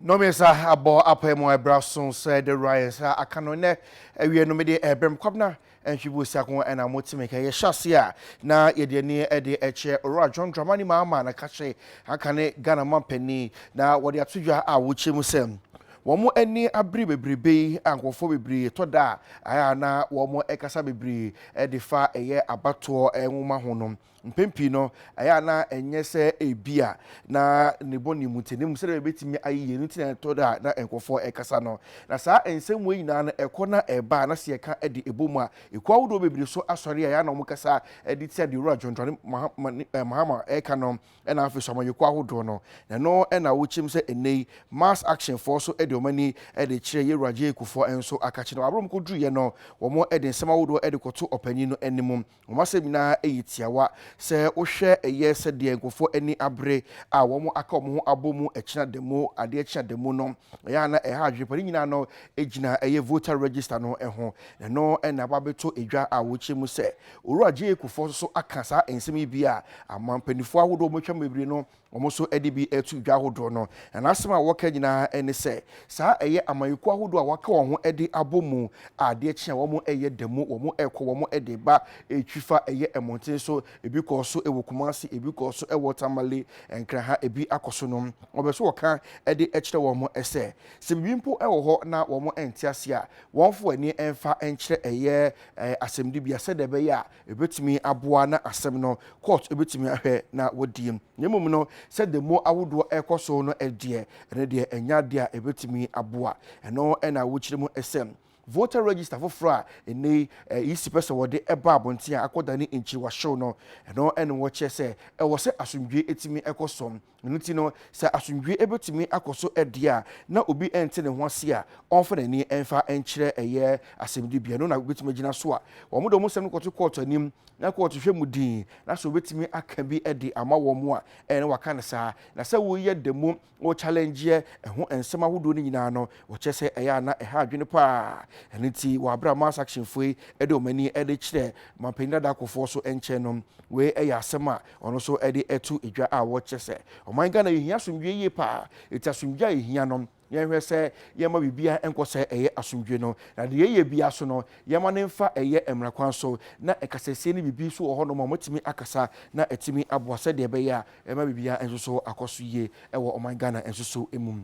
Nnɔmmiɛnsa abɔ apae mu a ɛbra so sɛ de wura yɛn nsa aka no nnɛ awie no mede ɛbrɛm Kwabena Nhwibu Siako ɛna mo te me ka yɛhyɛ ase a na yɛde ani ɛde ɛkyɛ Owura John Dramani Mahama na kakye aka ne Ghana mampanin na wɔde ato dwa a wɔkyerɛ mu sɛ wɔn ani abere bebrebe yi a nkurɔfoɔ bebree tɔ da a ayɛ a na wɔn ɛkasa bebree ɛde fa ɛyɛ abatoɔ nwoma ho no. Mpɛn pii no, ɛyɛ a na ɛnyɛ sɛ ebia na ne bɔne mu nti, na mmom sɛdeɛ ɛbɛtumi ayɛ yie no nti na ɛtɔ da a na nkurɔfoɔ rekasa no. Na saa nsɛm wei nyinaa no, ɛkɔ na ɛba a, na sɛ yɛka de ɛbɔ mu a, ekuo ahodoɔ bebree so asɔre a ɛyɛ a na wɔkasa de tia deɛ Owura John Dramani Mahama reka no, ɛna afei so amanyɔkuo ahodoɔ no. Na ɛno na wokyerɛ mu sɛ ɛnnɛ yi, Mass Action foɔ nso de wɔn ani de kyerɛ Yɛwura J. Kufuor nso akakye no. Aberɛ a wɔkɔduruiɛ no, wɔde nsɛm ahodoɔ de kɔto ɔpanin no anim. Wɔn asɛm nyinaa yɛ tiawa. Sɛ wohwɛ ɛyɛ sɛdeɛ nkurɔfoɔ ani abere a wɔn aka wɔn ho abɔ mu ɛkyena da mu, adeɛ kye ada mu no, ɛyɛ a na ɛha adwene pa. Ne nyinaa no gyina ɛyɛ voter register no ho. Na ɛno na aba abɛtɔ dwa a wɔkyerɛ mu sɛ Owura J.A. Kufuor nso so aka saa nsɛm yi bi a ama mpanimfoɔ ahodoɔ a wɔatwam bebree no Wɔn nso de bi reto dwa ahodoɔ no, na n'asɛm a wɔka nyinaa ne sɛ, saa ɛyɛ amanyɔkuo ahodoɔ a wɔaka wɔn ho de abɔ mu a adeɛ kye a wɔyɛ da mu, wɔkɔ wɔn de ba retwi fa ɛyɛ mmɔnten so, ebi kɔɔ so wɔ Kumasi, ebi kɔɔ so wɔ Tamale, Nkran ha, ebi akɔ so no, wɔpɛ sɛ wɔka de kyerɛ wɔn sɛ, sɛ biribi mpo wɔ hɔ na wɔn nte aseɛ a, wɔmfa wɔn ani mfa nkyerɛ ɛyɛ asɛmdibea sɛdeɛ ɛbɛyɛ a Ɛbɛtumi aboa na asɛm no court bɛtumi ahwɛ na wɔadie. Na mmom no sɛ demo ahodoɔ ɛrekɔ so no deɛ, ɛno deɛ ɛnyɛ adeɛ a ɛbɛtumi aboa. Ɛno na wokyerɛ mu sɛ voter register foforɔ a ɛnnɛ yi EC pɛ sɛ wɔde ba abɔnten a akɔdane nkyiriwahyew no, ɛno na wɔkyerɛ sɛ ɛwɔ sɛ asomdwoeɛ tumi kɔ so. Ɛno nti no, sɛ asomdwoe betumi akɔ so de a na obi nte ne ho ase a, ɔmfa n'ani mfa nkyerɛ ɛyɛ asɛmdibea no na obetumi agyina so a wɔde wɔn nsɛm no kɔto kɔɔto anim na kɔɔto hwɛ mu dinn na sɛ obetumi aka bi de ama wɔn a, ɛnne na waka no saa. Na sɛ woyɛ da mu wo challengeɛ ɛho nsɛm ahodoɔ no nyinaa no, wɔkyerɛ sɛ ɛyɛ a na ɛha adwene paa. Ɛno nti wɔ abere a mass actionfoɔ yi de wɔn ani de kyerɛ Mampanyin Dada Kufuor so nkyɛn no, wei yɛ asɛm a Ɔno nso de to dwa a wɔkyerɛ sɛ ɔman Ghana yɛhia asomdwoeɛ yie paa, enti asomdwoeɛ a yɛhia no yɛnhwɛ sɛ yɛmma biribiara nkɔ sɛ ɛyɛ asomdwoeɛ no, na deɛ yɛyɛ biara so no yɛmma no mfa ɛyɛ mmara kwan so, na kasasie ne biribi nso wɔ hɔnom a wɔatumi akasa na atumi aboa sɛdeɛ ɛbɛyɛ a ɛbɛma biribiara nso so akɔ so yie wɔ ɔman Ghana nso so mu.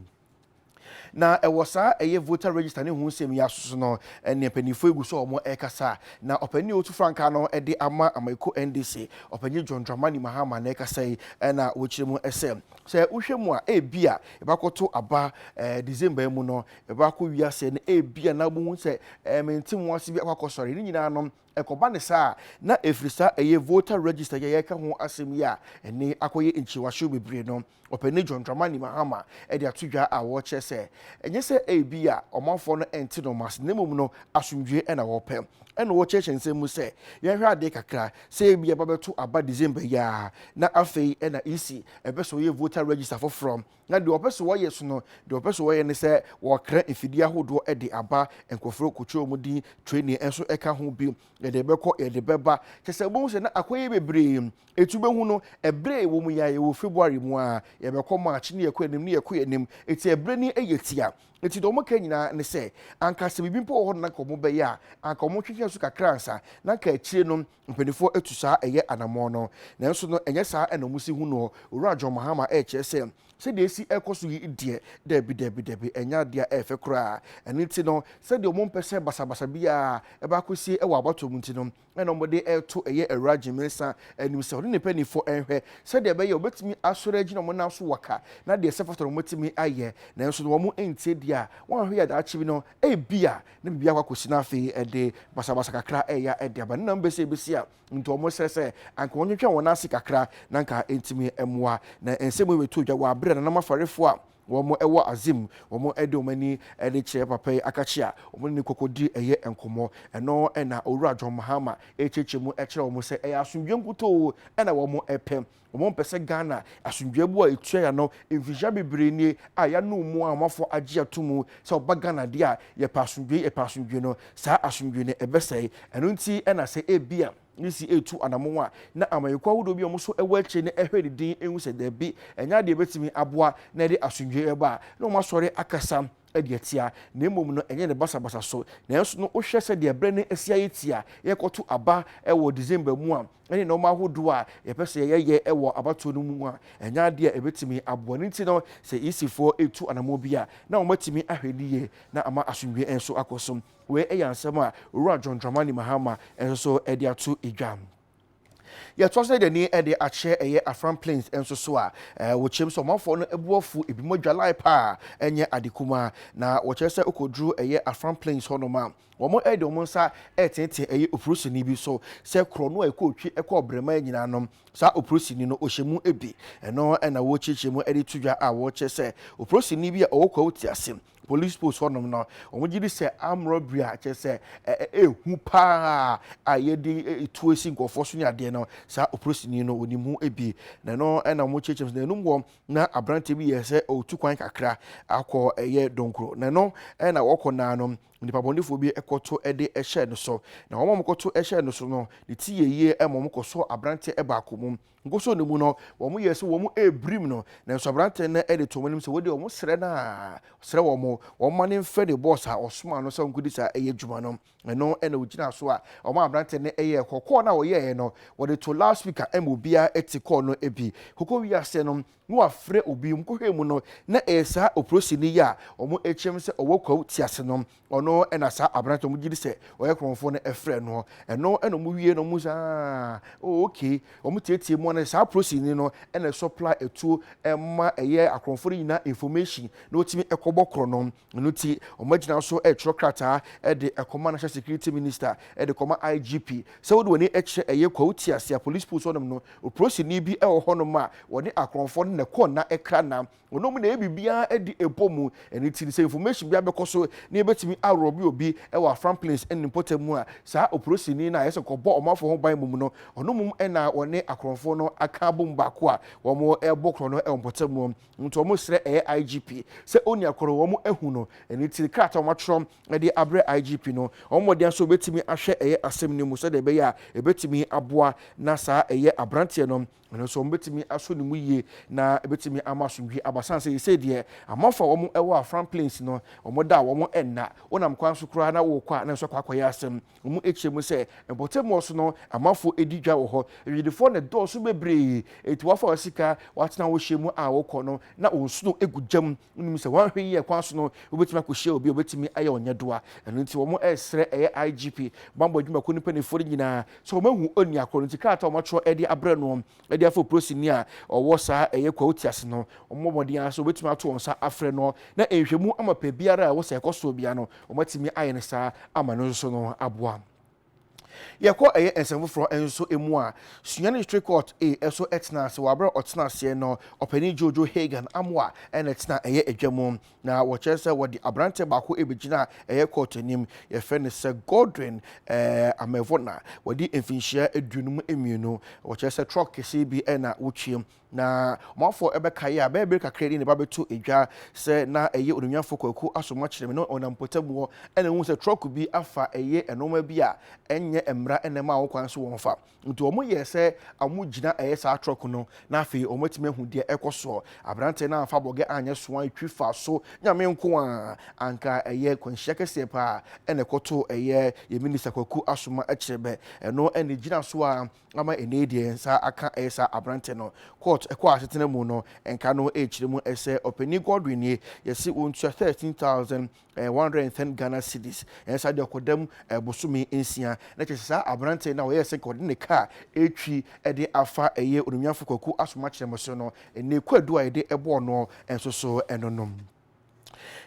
Na ɛwɔ saa ɛyɛ voter register ne ho nsɛm yi aso no, ɛne mpanimfoɔ egu so a wɔn ɛrekasa. Na ɔpanin a ɔtu frankaa no de ama Amaiko NDC, ɔpanin John Dramani Mahama na ɛrekasa yi, ɛna wɔkyerɛ mu sɛ, sɛ wohwɛ mu a, ebia yɛbɛakɔto aba ɛɛ December yi mu no, yɛbɛakɔ wiase no, ebia na wobɛhu sɛ ɛɛ mente mu ase bi akɔ akɔsɔre. Ne nyinaa no, Ɛkɔba no saa a, na ɛfiri saa ɛyɛ voter register yi a yɛreka ho asɛm yi a ɛnne akɔyɛ nkyiwahyew bebree no, Ɔpanin John Dramani Mahama de ato dwa a wɔrekyerɛ sɛ ɛnyɛ sɛ ebia ɔmanfoɔ no nte nnoɔma ase na mmom no asomdwoeɛ na wɔpɛ. Ɛna wɔkyerɛkyerɛ nsɛm mu sɛ yɛnhwɛ adeɛ kakra sɛ ebia ɛba bɛto aba December yi ara na afei na EC ɛpɛ sɛ ɔyɛ voter register foforɔ. Na deɛ wɔpɛ sɛ wɔyɛ so no, deɛ wɔpɛ sɛ wɔyɛ ne sɛ wɔkra mfidie ahodoɔ de aba, nkurɔfoɔ kɔtwerɛ wɔn din, training nso ka ho bi, yɛde bɛkɔ, yɛde bɛba. Kyerɛ sɛ wobɛhu sɛ na akɔyɛ bebree. Ɛti wobɛhu no, ɛberɛ a yɛwɔ mu yi ara, yɛwɔ February mu ara, yɛbɛkɔ March ne yɛkɔ anim ne yɛkɔ anim. Ɛti ɛberɛ no yɛ tia. Ɛti deɛ wɔka nyinaa ne sɛ, anka sɛ biribi mpo wɔ hɔ na anka wɔbɛyɛ a, anka wɔntwetwe so kakra ansa, na anka akyire no Mpanimfoɔ atu saa ɛyɛ anammɔn no, nanso no ɛnyɛ saa na wɔsi hu noɔ. Owura John Mahama ɛrekyerɛ sɛ, sɛdeɛ ɛsi ɛrekɔ so yi deɛ, daabi daabi daabi, ɛnyɛ adeɛ a ɛyɛ fɛ koraa. Ɛno nti no, sɛdeɛ wɔmpɛ sɛ basabasa biara ɛba akɔsie wɔ abatoɔ mu nti no, ɛna wɔde reto ɛyɛ Awuraa Jim Mensah anim sɛ ɔne ne mpanimfoɔ nhwɛ sɛdeɛ ɛbɛyɛ a wɔbɛtumi asɔre agyina wɔn nan so wɔ ka na deɛ ɛsɛ fata no wɔatumi ayɛ. Nanso no wɔntie deɛ a, wɔanhwɛ yie a daakye bi no, ebia na biribi akɔ akɔsi na afei ɛde basabasa kakra ɛreyɛ ɛde aba. Ne nam bɛsi ebesi a, nti wɔn srɛ sɛ anka wɔn twentwɛn wɔn ase kakra na anka ɛntumi mmoa. Na nsɛm wei bɛtoo dwa wɔ abere a nananom afarefoɔ a wɔn ɛwɔ Azim wɔn ɛde wɔn ani ɛde kyerɛ papa yi akakye a wɔn ne no kɔkɔdi ɛyɛ nkɔmmɔ. Ɛno ɛna Owura John Mahama ɛrekyerɛkyerɛ mu ɛkyerɛ wɔn sɛ ɛyɛ asomdwoeɛ nkutoo ɛna wɔn ɛpɛ. Wɔn mpɛ sɛ Ghana asomdwoeɛ bo a ɛtua yɛn ano mfirihyia bebree nie a yɛanom mu a ɔmanfoɔ agye ato mu sɛ ɔba Ghana deɛ a yɛpɛ asomdwoeɛ yɛpɛ asomdwoeɛ no, saa asomdwoeɛ no ɛbɛsɛe. Ɛno nti na sɛ ebia. EC retu anamon a, na amanyɔkuo ahodoɔ bi a wɔn nso wɔ akyire no hwɛ ne din hu sɛ dabi, ɛnyɛ adeɛ ɛbɛtumi aboa na ɛde asomdwoeɛ reba a, na wɔn asɔre akasa de atia, na mmom no ɛnyɛ ne basabasa so. Nanso no wohwɛ sɛdeɛ berɛ no asi ayɛ tia, yɛrekɔto aba wɔ December mu a, ɛne nnoɔma ahodoɔ a yɛpɛ sɛ yɛyɛ wɔ abatoɔ no mu a, ɛnyɛ adeɛ a ɛbɛtumi aboa. Ɛno nti no, sɛ EC foɔ retu anammɔn bi a, na wɔatumi ahwɛ no yie na ama asomdwoeɛ nso akɔ so. Wei yɛ asɛm a Owura John Dramani Mahama nso so de ato dwa. Yɛtoa so de ani de akyerɛ ɛyɛ Afram Plains nso so a, wɔkyerɛm sɛ ɔmanfoɔ no bo afu ebinom adwalae paa ɛnyɛ ade kumaa. Na wɔkyerɛ sɛ wokɔduru ɛyɛ Afram Plains hɔnom a, wɔn de wɔn nsa reteetee ɛyɛ oprosini bi so sɛ korɔno a ɛkɔɔtwi kɔɔ Brɛman nyinaa no, saa oprosini no ɔhyɛ mu bi. Ɛno na wɔrekyerɛkyerɛ mu de to dwa a wɔkyerɛ sɛ oprosini bi a ɔwɔ Kwawu Tease Police post hɔnom no, wɔgye di sɛ armed robbery a kyerɛ sɛ ɛhu paa a yɛde tuo si nkurɔfoɔ so ne adeɛ no, saa opolisini no wɔnim ho bi. Na ɛno na wɔkyerɛkyerɛ mu sɛ n'anum hɔ na aberanteɛ bi yɛ sɛ ɔretu kwan kakra akɔ ɛyɛ Donkoro. Na ɛno na wɔkɔ naa no, nipa bɔnefoɔ bi kɔto de hyɛɛ no so. Na wɔn a wɔkɔto hyɛɛ no so no, ne ti yɛ yie ma wɔkɔsɔɔ aberanteɛ baako mu. Nkɔsɔ no mu no, wɔyɛɛ sɛ wɔrebirim no, nanso aberanteɛ no de too wɔn anim sɛ wɔdeɛ wɔsrɛ no a, srɛ wɔn, wɔmma no mfrɛ ne bɔs a ɔsomaa no sɛ ɔnkɔdi saa ɛyɛ adwuma no. Ɛno na ɔgyinaa so a wɔmaa aberanteɛ no yɛɛ kɔ. Kɔɔ no a wɔyɛeɛ no, wɔde too loudspeaker ma obiara te kɔɔ no bi. Kɔkɔ wiee aseɛ no, na wɔafrɛ obi. Wɔkɔhwɛɛ mu no, na ɛyɛ saa opolisini yi a wɔkyerɛ mu sɛ ɔwɔ Kwawu Tease no. Ɔno na saa aberante a wɔgye di sɛ ɔyɛ korɔmfoɔ no frɛ noɔ. Ɛno na wɔwie na wɔhu sɛ ah, oh, okay. Wɔteatea mu ana saa polisini no na supply atuo ma ɛyɛ akorɔmfoɔ no nyinaa information na wɔtumi kɔbɔ korɔ no. Ɛno nti wɔagyina so retwerɛ krataa de kɔma National Security Minister, de kɔma IGP sɛ wode w'ani kyerɛ ɛyɛ Kwawu Tease a police post hɔnom no, opolisini bi wɔ hɔnom a wɔne akorɔmfoɔ no na ɛkɔ nna ɛkra nna. Wɔnom na ɛyɛ biribiara di ɛbɔ mu, ɛno nti no sɛ information biara bɛkɔ so na yɛbɛtumi arɔbe obi wɔ Afram Plains ne ne mpɔtam mu a, saa opolisini no a ɛyɛ sɛ kɔbɔ ɔmanfoɔ ho ban mmom no, ɔno mmom na wɔne akorɔmfoɔ no aka abom baako a wɔrebɔ korɔ no wɔ mpɔtam hɔ. Nti wɔsrɛ ɛyɛ IGP sɛ ɔnni akorɔ wɔn ahu no, ɛno nti no krataa a wɔatwerɛ de abrɛ IGP no, wɔn mmɔden ara sɛ wɔbɛtumi ahwɛ ɛyɛ asɛm no mu sɛdeɛ ɛbɛyɛ a ɛbɛtumi aboa na saa ɛyɛ aberanteɛ no Ɛno nso wɔbɛtumi asɔ ne mu yie na ɛbɛtumi ama asomdwie aba sane sɛ seesei deɛ amanfoɔ a wɔn wɔ Afram Plains no wɔn da a wɔn nna. Wonam kwan so koraa na worekɔ a na nso akɔ akɔyɛ asɛm. Wɔn kyerɛ mu sɛ mpɔtam hɔ so no amanfoɔ di dwa wɔ hɔ. Adwadifoɔ na ɛdɔɔso bebree enti wafa wo sika watena wo hyɛn mu a wokɔ no na wo nsono gu gya mu. Wonim sɛ woanhwɛ yie kwan so no wobɛtumi akɔhyia obi a ɔbɛtumi ayɛ wo nyɛdoa. Ɛno nti wɔn resrɛ ɛyɛ IGP, bammɔ adwumakuo no mpanimfoɔ no nyinaa sɛ wɔahu onua korɔ no nti krataa a wɔatwerɛ de abrɛ no de afa opolisini a ɔwɔ saa ɛyɛ Kwawu Tiase no, wɔmmɔ mmɔden ara sɛ wɔbɛtumi ato wɔn nsa afrɛ no na nhwɛmu ama pɛ biara a ɛwɔ sɛ ɛkɔ soɔ biara no wɔatumi ayɛ no saa ama no nso no aboa. Yɛkɔ ɛyɛ nsɛm foforɔ nso mu a, Sunyani District Court A ɛso tena ase wɔ aberɛ a ɔtena aseɛ no, Ɔpanin Jojo Hagan Amoah na ɛtena ɛyɛ adwa mu. Na wɔkyerɛ sɛ wɔde aberanteɛ baako bɛgyina ɛyɛ kɔɔto anim, yɛfrɛ no sɛ Godwin Amevona, wadi mfinhyia 52. Wɔkyerɛ sɛ trɔk kɛseɛ bi na wotwi. Na ɔmanfoɔ bɛkae a, bɛyɛ bere kakra ni na ɛba bɛto dwa sɛ na ɛyɛ Onuonyamfoɔ Kwaku Asomakyerɛmi na ɔnam mpɔtam hɔ na ɛhu sɛ trɔk bi afa ɛyɛ nnoɔma bi a ɛnyɛ mmara na ɛma wɔn kwan so wɔmfa. Nti wɔn yɛɛ sɛ wɔn gyina ɛyɛ saa trɔk no na afei wɔn atumi ahu deɛ ɛkɔ soɔ. Aberanteɛ no amfa bɔgɛ anyɛ soa twi fa so Nyame nko a anka ɛyɛ kwanhyia kɛseɛ paa ɛna ɛkɔtoo ɛyɛ yɛn Minister Kwaku Asoma Kyerɛbɛ. Ɛno ɛna ɛgyina so a ama ɛnɛ yi deɛ yɛn nsa aka ɛyɛ saa aberanteɛ no. Court ɛkɔɔ asetena mu no nka no ɛrekyerɛ mu ɛsɛ Ɔpanin Godwin nie yɛse wɔntua 13,110 Ghana cedis ɛnsa deɛ ɔkɔda mu bosome nsia na kyerɛ sɛ saa aberanteɛ no a ɔyɛɛ sɛ nka ɔde ne kaa ɛretwi de afa ɛyɛ Onumyafo Kwaku Asomakyerɛm so no ɛnɛ kwadu a yɛde ɛbɔɔ noɔ nso so ɛno nom.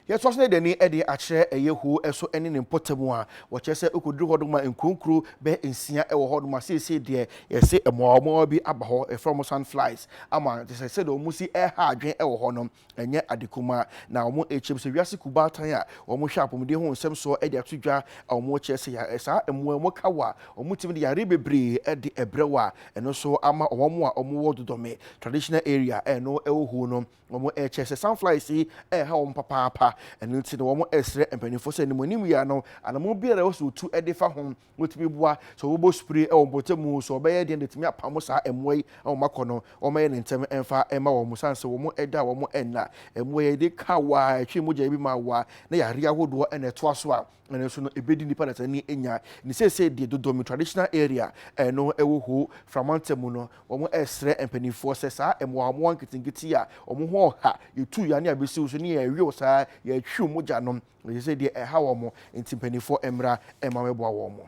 Yɛtoa so na yɛde ani de akyerɛ ɛyɛ Ho so ne ne mpɔtam a wɔkyerɛ sɛ wokɔduru hɔnom a nkuronkuro bɛyɛ nsia wɔ hɔnom a seesei deɛ yɛse mmoawammoawa bi aba hɔ, yɛfrɛ wɔn sandflies ama kyerɛ sɛ sɛdeɛ wɔn si ɛha adwene wɔ hɔ no ɛnyɛ ade kumaa. Na wɔn kyerɛ mu sɛ wiase kubaatan a wɔhwɛ apɔmuden ho nsɛm soɔ de ato dwa a wɔkyerɛ sɛ ya saa mmoa yi wɔka wo a wɔtumi de yareɛ bebree de brɛ wo a ɛno nso ama wɔn a wɔwɔ Dodome traditional area a ɛno ɛwɔ Ho no Wɔkyerɛ sɛ sunflies yi reha wɔn papaapa. paa. Ɛno nti no wɔn ɛresrɛ mpanimfoɔ sɛ anim anim yia no, anamɔ biara ɛwɔ sɛ otu de fa ho, wɔtumi boa sɛ wɔbɛbɔ spray ɛwɔ mpɔtamu, sɛ wɔbɛyɛ deɛ de tumi apam saa mmoa yi a wɔn akɔ no, wɔn ne ntɛm ɛmfa ɛma wɔn, san sɛ wɔn ɛda a wɔn ɛnna. Mmoa yi de ka waa ɛtwe mogya bi ma waa na yare ahodoɔ ɛna ɛtoa so a ɛno nso no ebedi nipa dasani enya ne seesei deɛ. Dodomi Traditional Area ɛno ɛwɔ Ho Framantam mu no, wɔn ɛresrɛ mpanimfoɔ sɛ saa mmoa mmoa nketenkete a wɔn ho ɔha yɛtu ya ne abɛsiw so ne yɛrewew saa yɛtwiw mogya no, ɛsɛ sɛ deɛ ɛha wɔn nti mpanimfoɔ mmra ɛma mɛboa wɔn.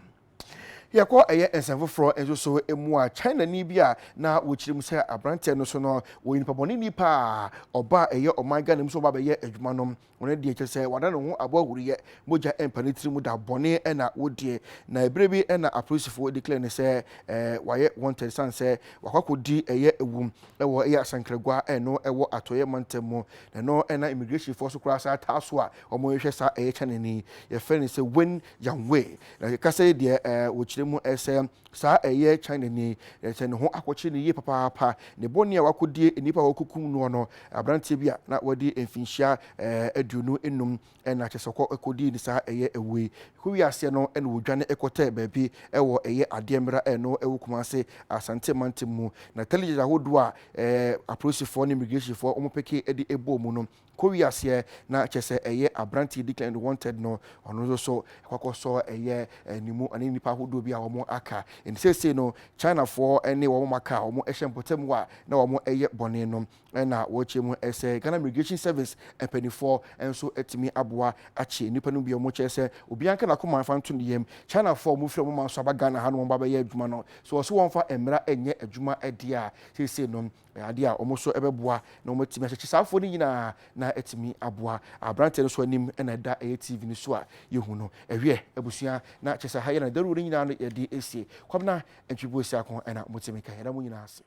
Yɛkɔ ɛyɛ nsɛm foforɔ nso so mu a, China ni bi a na wɔkyerɛ mu sɛ aberanteɛ no so no wɔ nipa bɔne nipa a ɔba ɛyɛ ɔman Ghana mu sɛ ɔba bɛyɛ adwuma no, wɔn deɛ kyerɛ sɛ wada ne ho aboa ahuruyɛ, mogya mpa ne tiri mu da bɔne ɛna wɔdie. Na ebere bi ɛna apolisifoɔ declare ne sɛ wayɛ wanted san sɛ wakɔ akɔdi ɛyɛ ewum ɛwɔ ɛyɛ Asankragua, ɛno ɛwɔ Atɔeɛ mantam mu. Na ɛno ɛna immigration foɔ so koraa saa taa so a wɔn rehwɛ saa ɛyɛ China ni yɛfrɛ no sɛ Wen Yanwei. Na kasa yi deɛ wɔkyerɛ mu ɛsɛ saa ɛyɛ China ni ɛsɛ ne ho akɔkyerɛ ne yie papaapa ne bɔne a wakɔdie nnipa a wɔkɔkum noɔ no. Aberanteɛ bi a na wɔde mfinhyia 25 ɛna kyɛ sɛ ɔkɔ ɛkɔdii ne saa ɛyɛ ɛwɔ yi kɔ wiaseɛ no, ɛna wɔdwane ɛkɔtɛɛ baabi ɛwɔ ɛyɛ adeɛ mmra ɛno ɛwɔ Kumase, Asante mantam mu. Na intelligence ahodoɔ a apolisifoɔ ne immigrationfoɔ wɔn peke ɛde ɛbɔ mu no kɔ wiaseɛ na kyɛ sɛ ɛyɛ aberanteɛ declared wanted no, ɔno nso so ɛkɔkɔ ɛyɛ ne mu ɔne nipa ahodoɔ bi a wɔn aka. Nti seesei no Chinafoɔ ne wɔn aka a wɔn hyɛ mpɔtam a na wɔn ɛyɛ bɔne no, ɛna wɔrekyerɛ mu ɛsɛ Ghana Immigration Service mpanimfoɔ nso atumi aboa akye nipa no bi a wɔn kyerɛ sɛ obiara nka n'akoma afa nto ne yam. Chinafoɔ a wɔn firi wɔn man so aba Ghana ha no, wɔn ba bɛyɛ adwuma no so, wɔso wɔn fa mmara nyɛ adwuma ɛdeɛ a seesei no adeɛ a wɔn nso bɛboa na wɔn atumi ahyɛkyɛ saa afoɔ no nyinaa na atumi aboa. Aberanteɛ no so anim ɛna ɛda ɛyɛ TV no so a yɛhu no. Ɛwiɛ abusua, na kyerɛ sɛ ha yɛ na dawuro no nyinaa no yɛde esie. Kwabena Ntwibu Esiako ɛna mo tumi ka yɛda mo nyinaa ase.